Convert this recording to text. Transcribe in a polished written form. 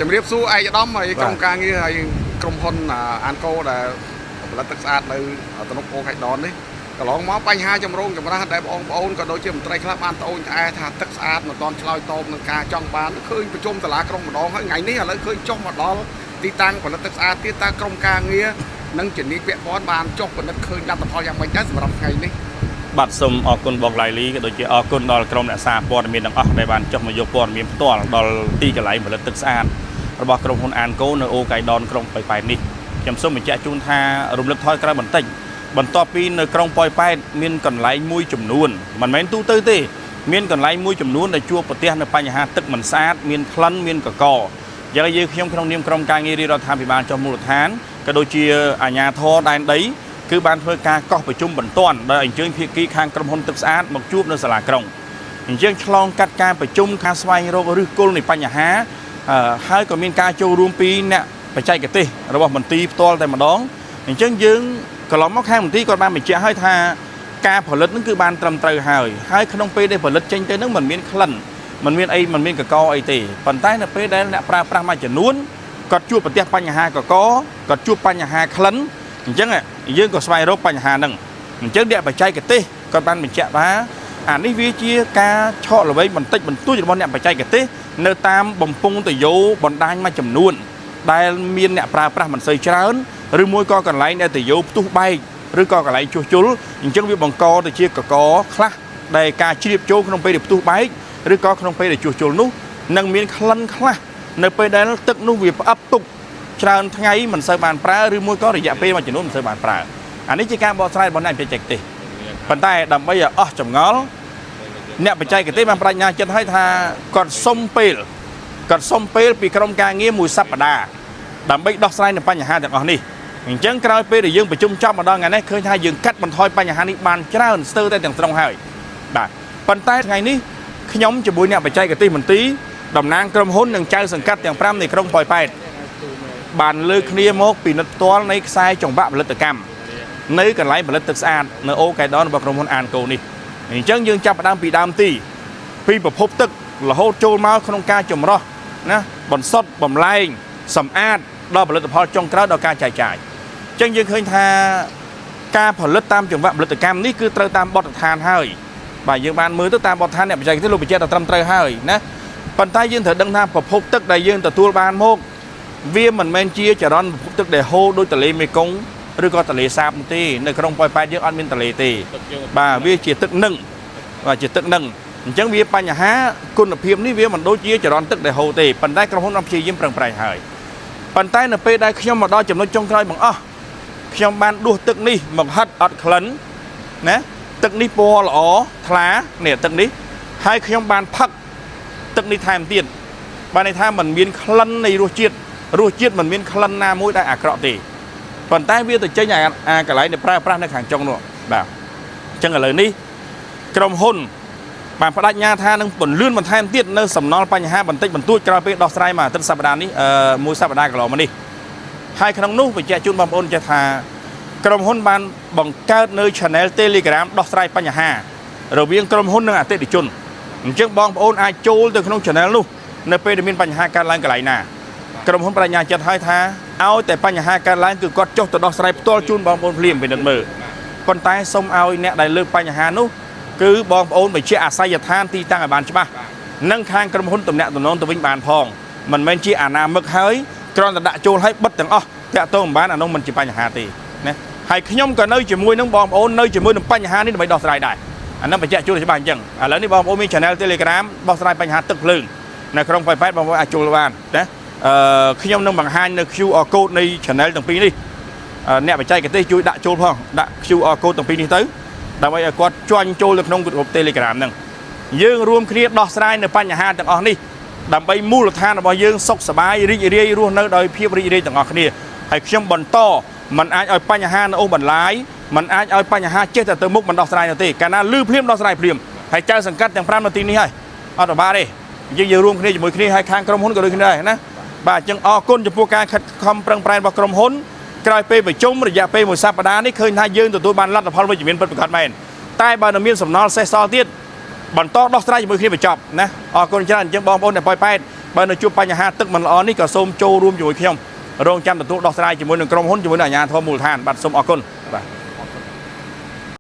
ជំរាបសួរឯកឧត្តមហើយក្រុមការងារហើយក្រុមហ៊ុនអានកូដែលផលិតទឹកស្អាតនៅទំនប់អូខៃដននេះកន្លងមកបញ្ហាចម្រូងចម្រាសដែលបងប្អូនក៏ដូចជាមន្ត្រីខ្លះបានត្អូញត្អែថាទឹកស្អាតមិនទាន់ឆ្លើយតបនឹងការចង់បានឃើញប្រជុំសាលាក្រុងម្ដងហើយថ្ងៃនេះឥឡូវឃើញចុះមកដល់ទីតាំងផលិតទឹកស្អាតទៀតតើក្រុមការងារនិងជំនាញពាក់ព័ន្ធបានចុះពិនិត្យឃើញលទ្ធផលយ៉ាងម៉េចដែរសម្រាប់ថ្ងៃនេះ បាទសូមអរគុណបងឡៃលីក៏ដូចជាអរគុណដល់ក្រុមអ្នកសារព័ត៌មានទាំងអស់ដែលបានចុះមកយកព័ត៌មានផ្ទាល់ដល់ទីកន្លែងផលិតទឹកស្អាតរបស់ក្រុមហ៊ុនអានកូនៅអូកៃដនក្រុងប៉ោយប៉ែតនេះខ្ញុំសូមបញ្ជាក់ជូនថារំលឹកថយក្រោយបន្តិចបន្ទាប់ពីនៅក្រុងប៉ោយប៉ែតមានកន្លែងមួយចំនួនមិនមែនទូទៅទេមានកន្លែងមួយចំនួនដែលជួបប្រទះនៅបញ្ហាទឹកមិនស្អាតមានក្លិនមានកកយ៉ាងយើងខ្ញុំក្នុងនាមក្រុមការងាររាជរដ្ឋាភិបាលចុះមូលដ្ឋានក៏ដូចជាអាជ្ញាធរដែនដី គឺបានធ្វើការកោះប្រជុំបន្ទាន់ដោយអញ្ជើញភាគីខាងក្រុមហ៊ុនទឹកស្អាតមកជួបនៅសាលាក្រុងអញ្ចឹងឆ្លងកាត់ការប្រជុំការស្វែងរកឫសគល់នៃបញ្ហាហើយក៏មានការចូលរួមពីអ្នកបច្ចេកទេសរបស់មន្ទីរផ្ទាល់តែម្ដងអញ្ចឹងយើងកន្លងមកខាងមន្ទីរគាត់បានបញ្ជាក់ឲ្យថាការផលិតនឹងគឺបានត្រឹមត្រូវហើយហើយក្នុងពេលដែលផលិតចេញទៅនឹងមិនមានក្លិនមិនមានអីមិនមានកកអីទេប៉ុន្តែនៅពេលដែលអ្នកប្រើប្រាស់មួយចំនួនគាត់ជួបប្រទះបញ្ហាកកគាត់ជួបបញ្ហាក្លិន អញ្ចឹងយើងក៏ស្វែងរកបញ្ហាហ្នឹងអញ្ចឹងអ្នកបច្ចេកទេសគាត់បានបញ្ជាក់ថាអានេះវាជាការឆក់ល្វែងបន្តិចបន្តួចរបស់អ្នកបច្ចេកទេសនៅតាមបំពង់តយោបណ្ដាញមួយចំនួនដែលមានអ្នកប្រើប្រាស់មិនសូវច្រើនឬមួយក៏កន្លែងដែលតយោផ្ទុះបែកឬក៏កន្លែងជួសជុលអញ្ចឹងវាបង្កទៅជាកកខ្លះដែលការជ្រាបចូលក្នុងពេលដែលផ្ទុះបែកឬក៏ក្នុងពេលដែលជួសជុលនោះនឹងមានក្លិនខ្លះនៅពេលដែលទឹកនោះវាផ្អឹបទុក ច្រើនថ្ងៃមិនសូវបានប្រើឬមួយក៏រយៈពេលមួយចំនួនមិនសូវបានប្រើអានេះជាការបកស្រាយរបស់អ្នកបច្ចេកទេសប៉ុន្តែដើម្បីឲ្យអស់ចម្ងល់អ្នកបច្ចេកទេសបានបដិញ្ញាចិត្តឲ្យថាគាត់សុំពេលគាត់សុំពេលពីក្រុមការងារមួយសប្តាហ៍ដើម្បីដោះស្រាយនៅបញ្ហាទាំងអស់នេះអញ្ចឹងក្រោយពេលដែលយើងប្រជុំចប់ម្ដងថ្ងៃនេះឃើញថាយើងកាត់បន្ថយបញ្ហានេះបានច្រើនស្ទើរតែទាំងស្រុងហើយបាទប៉ុន្តែថ្ងៃនេះខ្ញុំជាមួយអ្នកបច្ចេកទេសមន្ទីរតំណាងក្រុមហ៊ុននិងចៅសង្កាត់ទាំង5នៃក្រុងប៉ោយប៉ែត បានលើកគ្នាមកពិនិត្យផ្ទាល់នៃខ្សែចង្វាក់ផលិតកម្មនៅកន្លែងផលិតទឹកស្អាតនៅអូកែដនរបស់ក្រុមហ៊ុនអានកូនេះអញ្ចឹងយើងចាប់ផ្ដើមពីដើមទីពីប្រភពទឹករហូតចូលមកក្នុងការចម្រោះណាបន្សុទ្ធបំលែងសម្អាតដល់ផលិតផលចុងក្រោយដល់ការចែកចាយអញ្ចឹងយើងឃើញថាការផលិតតាមចង្វាក់ផលិតកម្មនេះគឺត្រូវតាមបទដ្ឋានហើយបាទយើងបានមើលទៅតាមបទដ្ឋានអ្នកបច្ចេកទេសលោកបញ្ជាក់ថាត្រឹមត្រូវហើយណាប៉ុន្តែយើងត្រូវដឹងថាប្រភពទឹកដែលយើងទទួលបានមក វាមិនមែនជាចរន្តប្រភពទឹកដែលហូរដូចទន្លេមេគង្គឬក៏ទន្លេសាបនោះទេនៅក្រុងប៉ោយប៉ែតយើងអត់មានទន្លេទេបាទវាជាទឹកនឹងបាទជាទឹកនឹងអញ្ចឹងវាបញ្ហាគុណភាពនេះវាមិនដូចជាចរន្តទឹកដែលហូរទេប៉ុន្តែក្រុមហ៊ុនបានព្យាយាមប្រឹងប្រែងហើយប៉ុន្តែនៅពេលដែលខ្ញុំមកដល់ចំណុចចុងក្រោយបង្អស់ខ្ញុំបានដួសទឹកនេះមកហិតអត់ក្លិនណាទឹកនេះពណ៌ល្អថ្លានេះទឹកនេះហើយខ្ញុំបានផឹកទឹកនេះថែមទៀតបានន័យថាมันមានក្លិននៃរសជាតិ រសជាតិមិនមានក្លិនណាមួយដែលអាក្រក់ទេប៉ុន្តែវាទៅចេញអាអាកន្លែងដែលប្រើប្រាស់នៅខាងចុងនោះបាទអញ្ចឹងឥឡូវនេះក្រុមហ៊ុនបានបដិញ្ញាថានឹងពន្លឿនបន្ថែមទៀតនៅសំណល់បញ្ហាបន្តិចបន្តួចក្រោយពេលដោះស្រាយមួយអាទិត្យសប្តាហ៍នេះមួយសប្តាហ៍កន្លងមកនេះហើយក្នុងនោះបញ្ជាក់ជូនបងប្អូនចេះថាក្រុមហ៊ុនបានបង្កើតនៅ Channel Telegram ដោះស្រាយបញ្ហារវាងក្រុមហ៊ុននិងអតិថិជនអញ្ចឹងបងប្អូនអាចចូលទៅក្នុង Channel នោះនៅពេលដែលមានបញ្ហាកើតឡើងកន្លែងណា ក្រុមហ៊ុនបញ្ញាចិត្តហើយថាឲ្យតែបញ្ហាកើតឡើងគឺគាត់ចុះទៅដោះស្រាយផ្ទាល់ជូនបងប្អូនភ្លាមពិនិត្យមើលប៉ុន្តែសូមឲ្យអ្នកដែលលើកបញ្ហានោះគឺបងប្អូនបញ្ជាក់អាសយដ្ឋានទីតាំងឲ្យបានច្បាស់និងខាងក្រុមហ៊ុនតំណាក់តំណងទៅវិញបានផងមិនមែនជាអាណាមឹកហើយគ្រាន់តែដាក់ចូលឲ្យបិទទាំងអស់តាក់ទងមិនបានអានោះមិនជាបញ្ហាទេណាហើយខ្ញុំក៏នៅជាមួយនឹងបងប្អូននៅជាមួយនឹងបញ្ហានេះដើម្បីដោះស្រាយដែរអានោះបញ្ជាក់ជូនឲ្យច្បាស់អញ្ចឹងឥឡូវនេះបងប្អូនមាន Channel Telegram ដោះស្រាយបញ្ហាទឹកភ្លើងនៅក្រុងប៉ោយប៉ែតបងប្អូនអាចចូលបានណា ខ្ញុំនឹងបង្ហាញនៅ QR code នៃ channel ទាំងពីរនេះអ្នកបច្ចេកទេសជួយដាក់ចូលផងដាក់ QR code ទាំងពីរនេះទៅដើម្បីឲ្យគាត់ចាញ់ចូលទៅក្នុងក្រុម Telegram ហ្នឹងយើងរួមគ្នាដោះស្រាយនៅបញ្ហាទាំងអស់នេះដើម្បីមូលដ្ឋានរបស់យើងសុខសប្បាយរីករាយរស់នៅដោយភាពរីករាយទាំងអស់គ្នាហើយខ្ញុំបន្តមិនអាចឲ្យបញ្ហានៅអូសបន្លាយមិនអាចឲ្យបញ្ហាចេះតែទៅមុខមិនដោះស្រាយនោះទេកាលណាលឺភ្លាមដោះស្រាយភ្លាមហើយចៅសង្កាត់ទាំង5នាទីនេះហើយអត់ប្របាទេយើងរួមគ្នាជាមួយគ្នាហើយខាងក្រុមហ៊ុនក៏ដូចគ្នាដែរណា បាទអញ្ចឹងអរគុណចំពោះការខិតខំប្រឹងប្រែងរបស់ក្រុមហ៊ុនក្រោយពេលប្រជុំរយៈពេលមួយសប្តាហ៍នេះឃើញថាយើងទទួលបានលទ្ធផលវិជ្ជមានពិតប្រាកដមែនតែបើនៅមានសំណល់សេសសល់ទៀតបន្តដោះស្រាយជាមួយគ្នាបញ្ចប់ណាអរគុណច្រើនអញ្ចឹងបងប្អូនដែលប៉ោយប៉ែត បើនៅជួបបញ្ហាទឹកមិនល្អនេះក៏សូមចូលរួមជាមួយខ្ញុំរងចាំទទួលដោះស្រាយជាមួយនឹងក្រុមហ៊ុនជាមួយនឹងអាជ្ញាធរមូលដ្ឋានបាទសូមអរគុណបាទ។